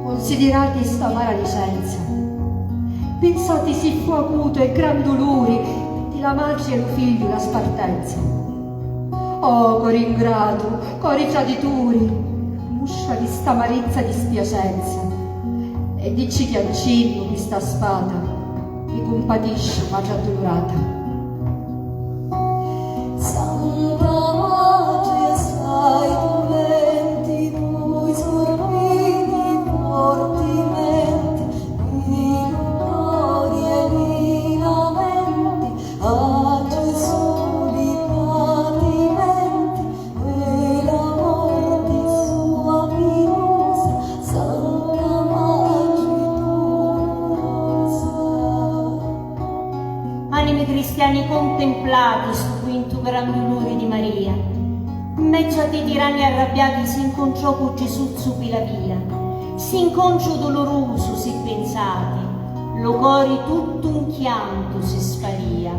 cunsidirati st'amara licenza. Pinsati si fu acutu e gran duluri di la matri e lu figliu la spartenza. Oh, cori ingratu, cori tradituri, mustra di st'amarizza dispiacenza, e dicci chiancinnu pi sta spata, mi cumpatisciu, matri addulurata. Santa Matri assai dulenti, vui scurbiti fortimenti, di lu cori e di la menti, a Gesù li patimenti, e la morti sua pinusa, Santa Matri dulurusa. Animi cristiani, contemplati stu quintu gran duluri di Maria. Mmezzu a ddi tiranni arrabbiati si 'ncontrò cu Gesuzzu pi la via. St'incontru dulurusu, si pinsati, lu cori tuttu 'n chiantu si sparìa,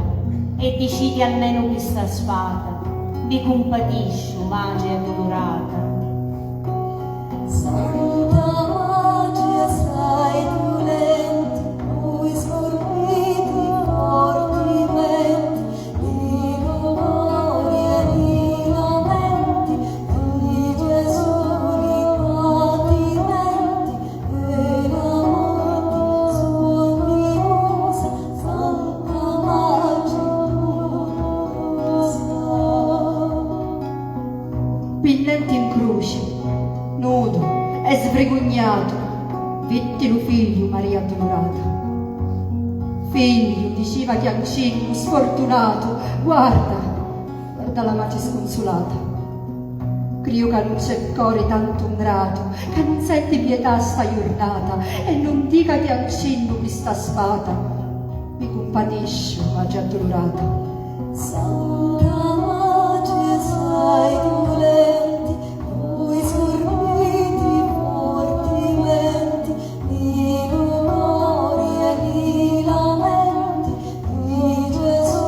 e diciti almenu pi sta spata, vi cumpatisciu, matri addulurata. Santa Matri assai dulenti, vui scurbiti fortimenti, di lu cori e di la menti, di Gesù li patimenti, e la morti sua pinusa, Santa Matri dulurusa. Pinnenti 'n cruci, nudu e svrigugnatu, vitti lu figliu Maria addulurata. Figliu, diciva chiancinnu, sfortunatu, guarda, guarda la matri scunsulata. Criu ca nun c'è cori tantu 'ngratu, ca nun senti pietà sta jurnata, e nun dica chiancinnu pi sta spata, mi cumpatisciu, matri addulurata. Santa Matri assai dulenti, vui scurbiti fortimenti, di lu cori e di la menti, di Gesù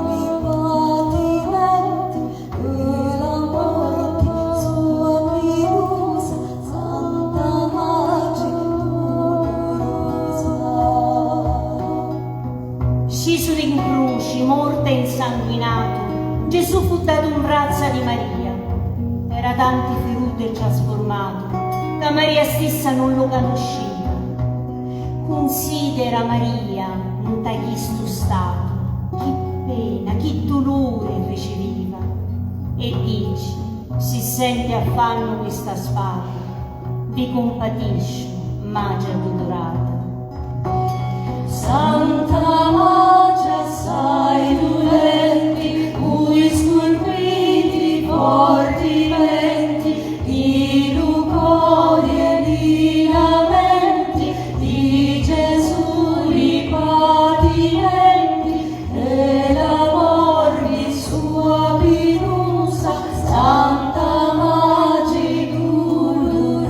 li patimenti, e la morti sua pinusa, Santa Matri dulurusa. Scisu di 'n cruci, mortu e 'nsanguinatu, Gesù fu datu 'n vrazza di Maria. Era tanti firutu e trasfurmatu, ca Maria stissa nun lu canusciva. Cunsidera Maria nta chistu statu, chi pena, chi duluri riciviva, e dici: si senti affannu pi sta spata, vi cumpatisciu, matri addulurata. Santa Matri assai dulenti, vui scurbiti fortimenti, di lu cori e di la menti, di Gesù li patimenti, e la morti sua pinusa, Santa Matri dulurusa.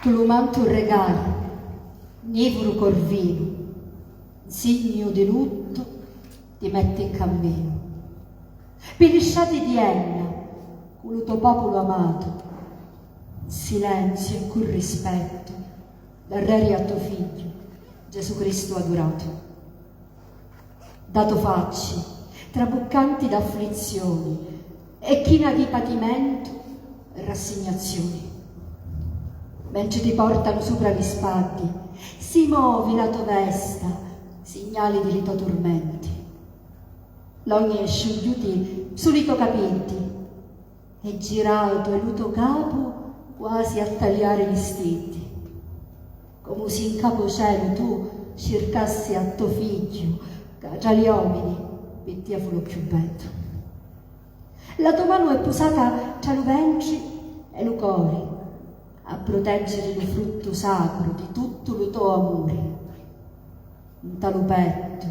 Tu lu mantu regali, nivuru corvinu, 'n signu di luttu ti metti 'n camminu. Pi li strati di Enna, cu lu to populu amatu, 'n silenziu e cu rispettu, l'arreri a to figghiu, Gesù Cristu aduratu. Da to facci, trabuccanti d'afflizioni e china di patimentu e rassignazioni. Mentri ti portanu supra li spaddi, si movi la to vesta, signali di li to turmenti. L'ogni è sciugghiuti su li to capiddi, e giratu è lu to capu quasi a taliari li stiddi. Comu si 'n capu celu tu circassi a to figghiu, ca tra li omini pi tia fu lu cchiù beddu. La to manu è pusata tra lu ventri e lu cori, a pruteggiri lu fruttu sacru di tuttu lu to amuri. Nta lu pettu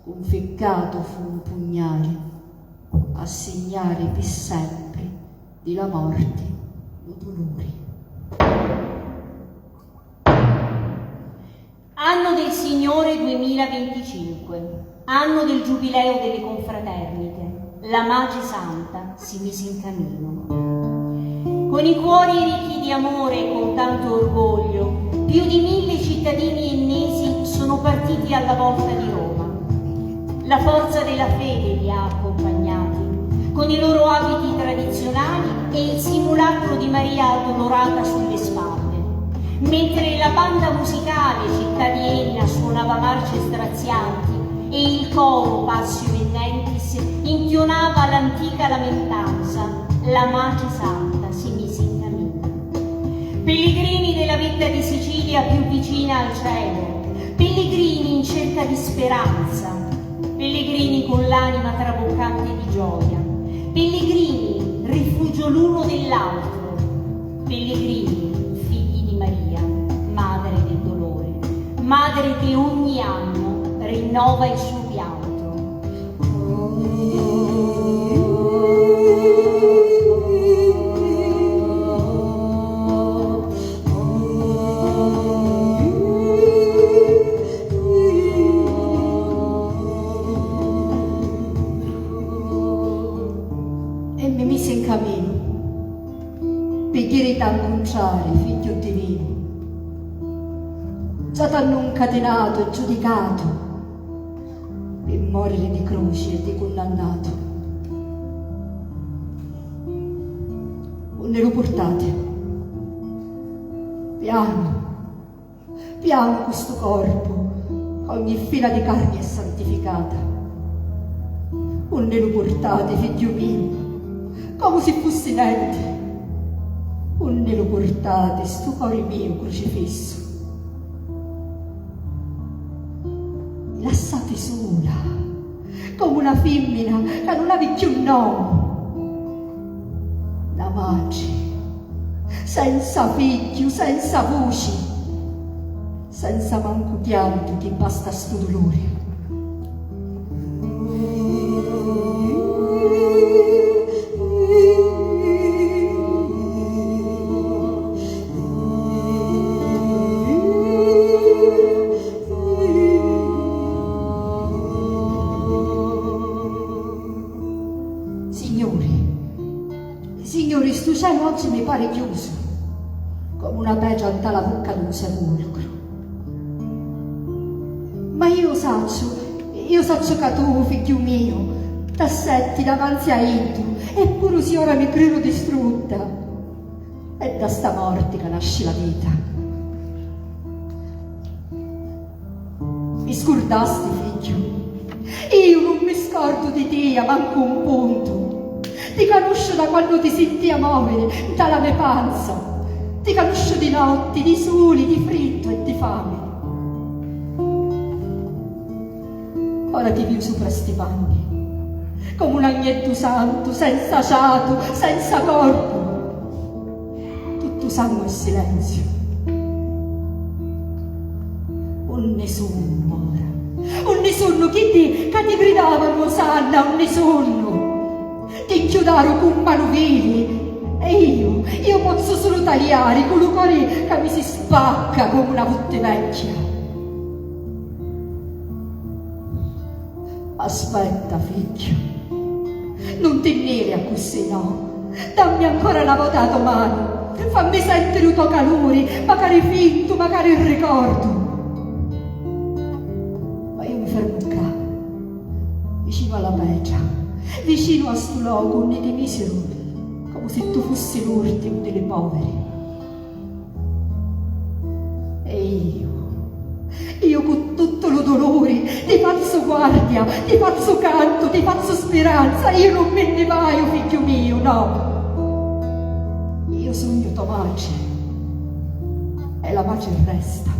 cunficcatu fu un pugnali. a signari pi sempri di la morti lu duluri. Anno del Signore duemilaventicinque, anno del Giubileo delle Confraternite, la Mace Santa si mise in cammino. Con i cuori ricchi di amore e con tanto orgoglio, più di mille cittadini ennesi sono partiti alla volta di Roma. La forza della fede li ha accompagnati, con i loro abiti tradizionali e il simulacro di Maria Addolorata sulle spalle, mentre la banda musicale città di Enna suonava marce strazianti e il coro Passio in Nentis intonava l'antica lamentanza, la Mace Santa si mise in cammino. Pellegrini della vetta di Sicilia più vicina al cielo, pellegrini in cerca di speranza, pellegrini con l'anima traboccante di gioia, pellegrini rifugio l'uno dell'altro, pellegrini figli di Maria, madre del dolore, madre che ogni anno rinnova il suo pianto. E mi misi in caminu pi jiri t'annunciari, figghiu divinu, già t'hannu ncatinatu e giudicatu pi moriri di cruci e di cunnannatu. Unni lu purtati? Pianu, pianu cu stu corpu, ogni fila di carni è santificata. Unni lu purtati, figghiu miu, comu si fussi nenti? Unni lu purtati stu cori miu crucifissu? Mi lassati sula, comu na fimmina ca nun havi cchiù nomu. Na matri, senza figghiu, senza vuci, senza mancu chiantu chi basta stu duluri. Signuri, Signuri, stu celu oggi mi pari chiusu, comu na petra nta la vucca d'un sepulcru. Ma io sacciu, io sacciu ca tu, figghiu miu, t'assetti davanzi a iddu, e puru si ora mi criru distrutta, è da sta morti ca nasci la vita. Mi scurdasti, figghiu? Iu nun mi scordu di tia mancu un puntu. Ti canusciu da quannu ti sintia moviri nta la me panza. Ti canusciu di notti, di suli, di friddu e di fami. Ora ti viu supra sti panni, comu un agneddu santu, senza ciatu, senza corpu. Tuttu sangu e silenziu. Unni sunnu ora? Unni sunnu chiddi ca ti gridavanu, Osanna? Unni sunnu? Ti nchiudaru cu manu vili. E iu, iu pozzu sulu taliari cu lu cori ca mi si spacca comu na vutti vecchia. Aspetta, figghiu, nun ti nniri accussì, no. Dammi ancora na vota a to manu, fammi sentiri u to caluri, macari fintu, macari in ricordu. Ma io mi fermu ccà, vicinu a la petra, vicinu a stu locu unni ti misiru, comu si tu fussi l'urtimu di li poviri. E io, io cu tuttu lu duluri ti fazzu guardia, ti fazzu cantu, ti fazzu spiranza, io nun mi nni vaiu, figghiu miu, no. Io sugnu to matri e la matri resta.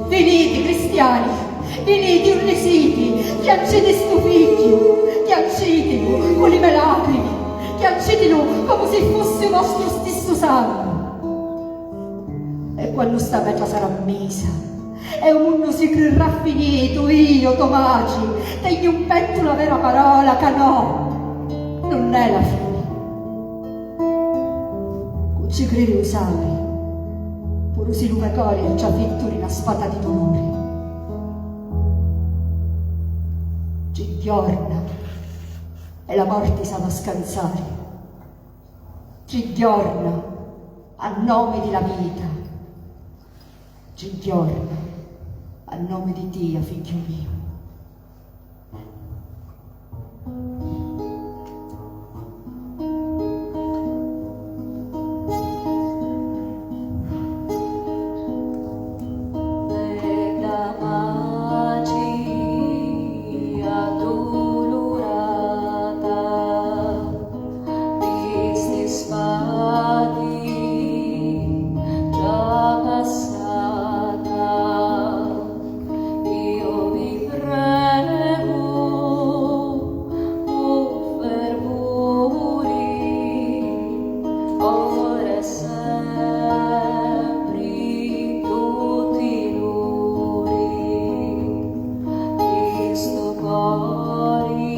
Viniti, cristiani, viniti unni siti, chianciti stu figghiu, chiancitilu cu li me lacrimi, chiancitilu comu si fussi u vostru stissu sangu. E quannu sta petra sarà misa e u munnu si crirrà finitu, io, to matri, tegnu 'n pettu la vera parola ca no, nun è la fini. Cu ci criri u sapi, puru si lu me cori è già fittu di na spata di duluri. Tri jorna e la morti s'havi a scansari. Tri jorna a nomi di la vita, tri jorna a nomi di tia, figghiu miu. Bedda matri addulurata, di sti sbagli già passata, io vi pregu cu fervuri, ora e sempri, tutti l'uri, di stu cori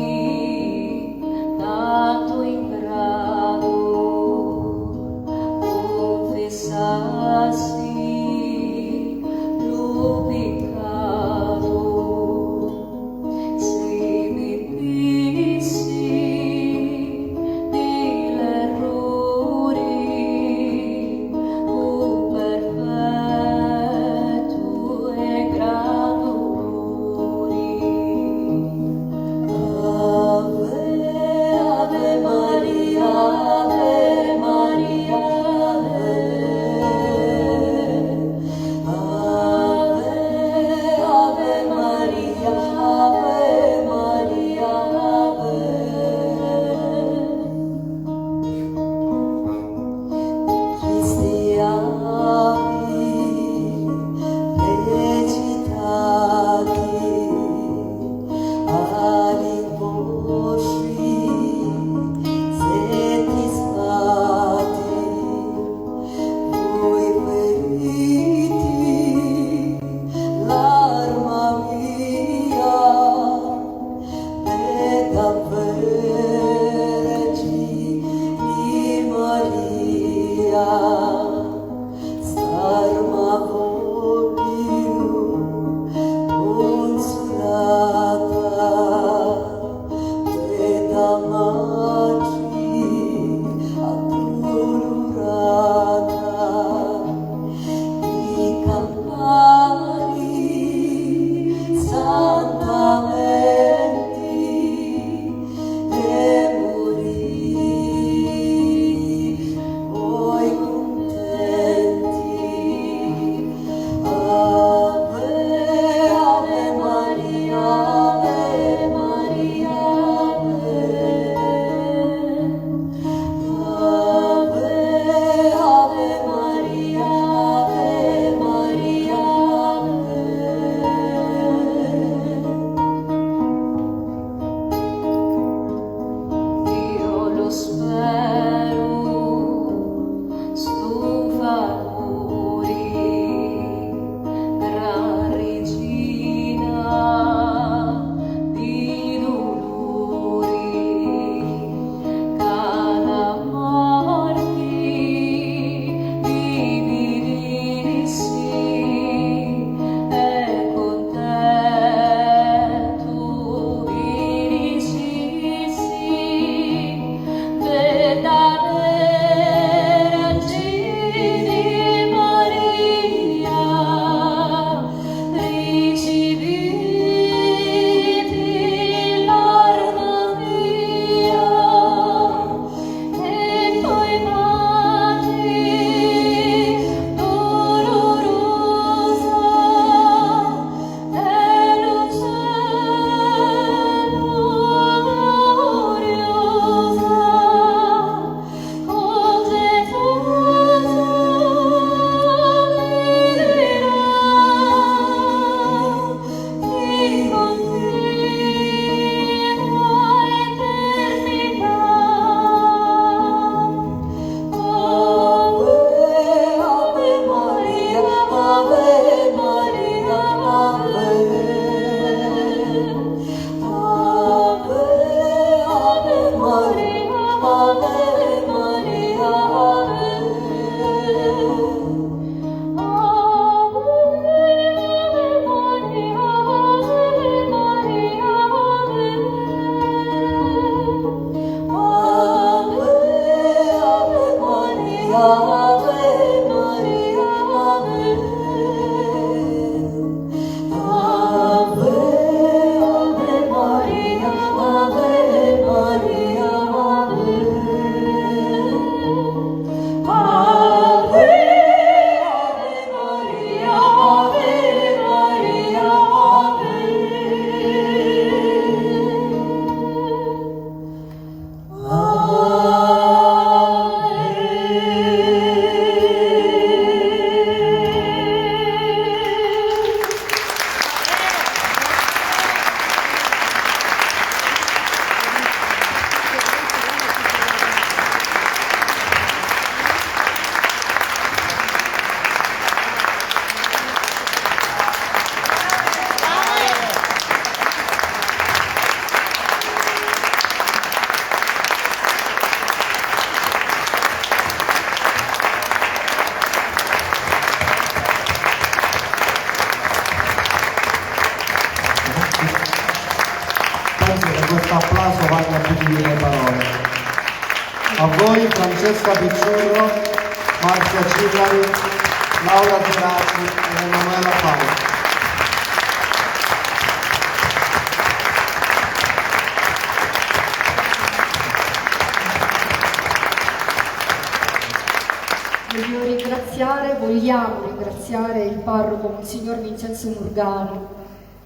tantu ingratu, cunfissassi lu piccatu, si mi pissi di l'erruri, cu perfettu e gran duluri. Ave, Ave Maria, Ave Maria, Ave. A voi Francesca Picciurro, Marzia Cillari, Laura Seraci e Emanuela Paoli. Voglio ringraziare, vogliamo ringraziare il parroco Monsignor Vincenzo Murgano,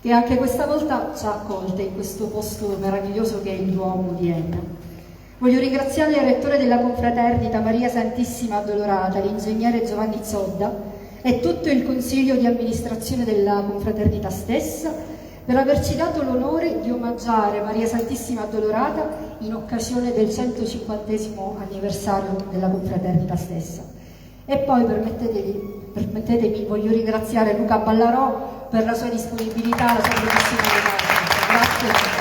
che anche questa volta ci ha accolte in questo posto meraviglioso che è il Duomo di Enna. Voglio ringraziare il rettore della confraternita Maria Santissima Addolorata, l'ingegnere Giovanni Zodda e tutto il consiglio di amministrazione della confraternita stessa per averci dato l'onore di omaggiare Maria Santissima Addolorata in occasione del centocinquantesimo anniversario della confraternita stessa. E poi permettetemi, permettetemi, voglio ringraziare Luca Ballarò per la sua disponibilità, la sua professionalità. Grazie.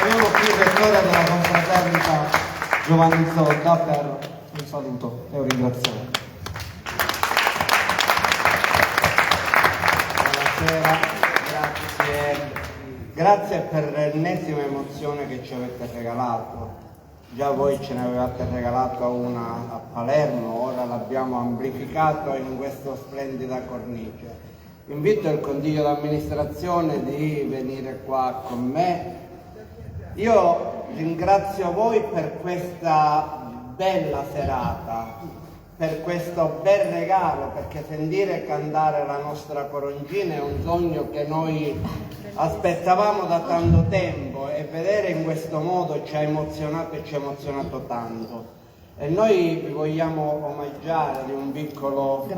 Abbiamo qui il rettore della confraternita Giovanni Zodda per un saluto e un ringraziamento. Buonasera, grazie. Grazie per l'ennesima emozione che ci avete regalato. Già voi ce ne avevate regalato una a Palermo, ora l'abbiamo amplificato in questa splendida cornice. Invito il consiglio d'amministrazione di venire qua con me. Io ringrazio voi per questa bella serata, per questo bel regalo, perché sentire cantare la nostra Corongina è un sogno che noi aspettavamo da tanto tempo e vedere in questo modo ci ha emozionato e ci ha emozionato tanto. E noi vi vogliamo omaggiare di un piccolo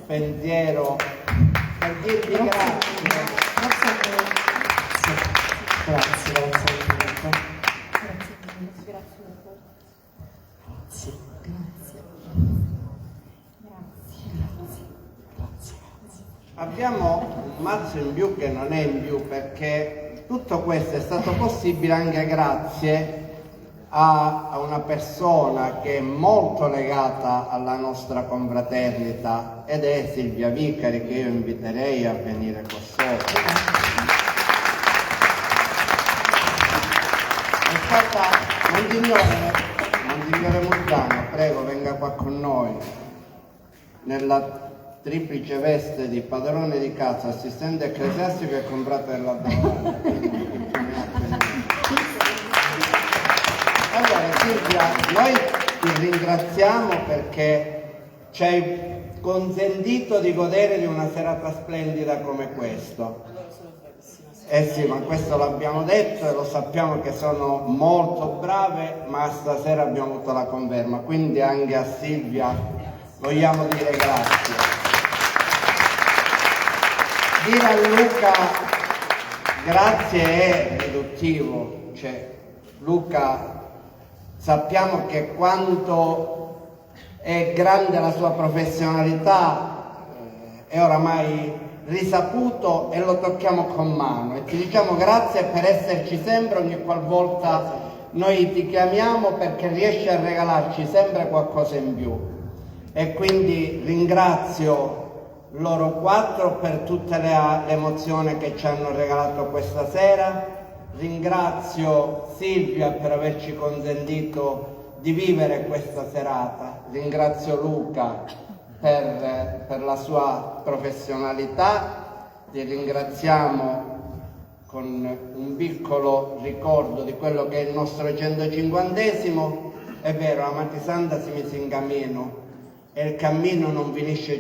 pensiero per dirvi grazie. Grazie a voi. Grazie, grazie, grazie. Abbiamo un mazzo in più che non è in più perché tutto questo è stato possibile anche grazie a, a una persona che è molto legata alla nostra confraternita ed è Silvia Vicari, che io inviterei a venire qua sopra. È stata Monsignore, Monsignore Murgano, prego, venga qua con noi. Nella triplice veste di padrone di casa, assistente ecclesiastico e comprato della Davanti. Allora Silvia, noi ti ringraziamo perché ci hai consentito di godere di una serata splendida come questa. Eh sì, ma questo l'abbiamo detto e lo sappiamo che sono molto brave, ma stasera abbiamo avuto la conferma, quindi anche a Silvia vogliamo dire grazie. Dire a Luca grazie è riduttivo, cioè Luca sappiamo che quanto è grande la sua professionalità, eh, è oramai risaputo e lo tocchiamo con mano e ti diciamo grazie per esserci sempre ogni qualvolta noi ti chiamiamo perché riesci a regalarci sempre qualcosa in più e quindi ringrazio loro quattro per tutta le, l'emozione che ci hanno regalato questa sera, ringrazio Silvia per averci consentito di vivere questa serata. Ringrazio Luca per, per la sua professionalità, ti ringraziamo con un piccolo ricordo di quello che è il nostro centocinquantesimo. È vero, Amati Santa si mise in cammino e il cammino non finisce